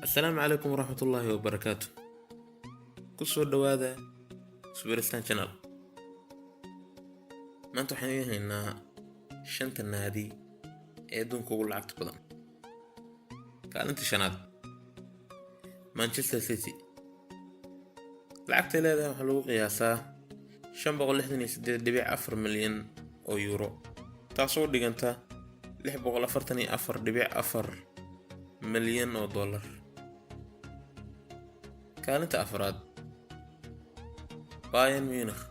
Asalaamu calaykum waraxmatullaahi wabarakaatu. Kusoo dhowaada Superstar Channel. Maanta waxaan idiin haynaa shanta naadi ee adduunka ugu lacagta badan. Kaalinta shanaad, Manchester City. Lacagtay leedahay waxaa lagu qiyaasaa 568.4 milyan oo euro, taasoo u dhiganta 644.4 milyan oo dollar. Kaalinta afraad, Bayern Munich.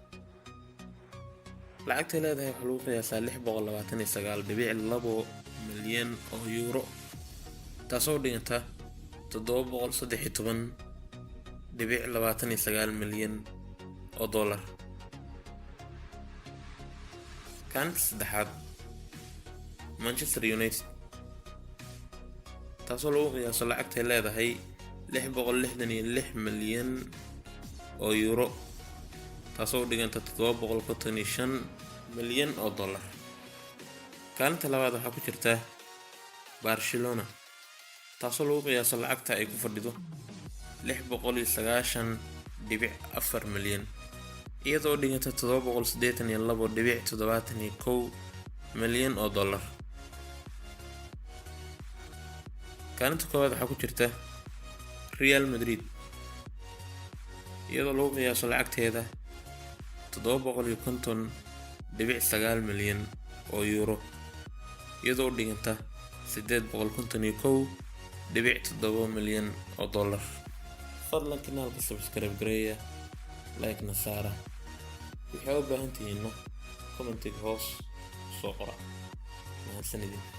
Lacagtay leedahay waxaa lagu qiyaasaa 629.2 milyan oo euro, taasoo u dhiganta 713.29 milyan oo dollar. Kaalinta saddexaad, Manchester United, taasoo lagu qiyaaso lacagtay leedahay 666 milyan oo euro, taasoo u dhiganta 755 milyan oo dollar. Kaalinta labaad waxaa ku jirta Barcelona, taasoo lagu qiyaaso lacagta ay ku fadhido 690.4 milyan, iyadoo u dhiganta 782.71 milyan oo dollar. Kaalinta koowaad waxaa ku jirta Real Madrid, iyadoo lagu qiyaaso lacagteeda 750.9 milyan oo euro, iyadoo u dhiganta 851.7 milyan oo dollar. Fadlan kanaalka subscribe gareeya, like-na saara. Waxaa u baahan tihiinna commentiga hoos soo qora. Mahadsanidin.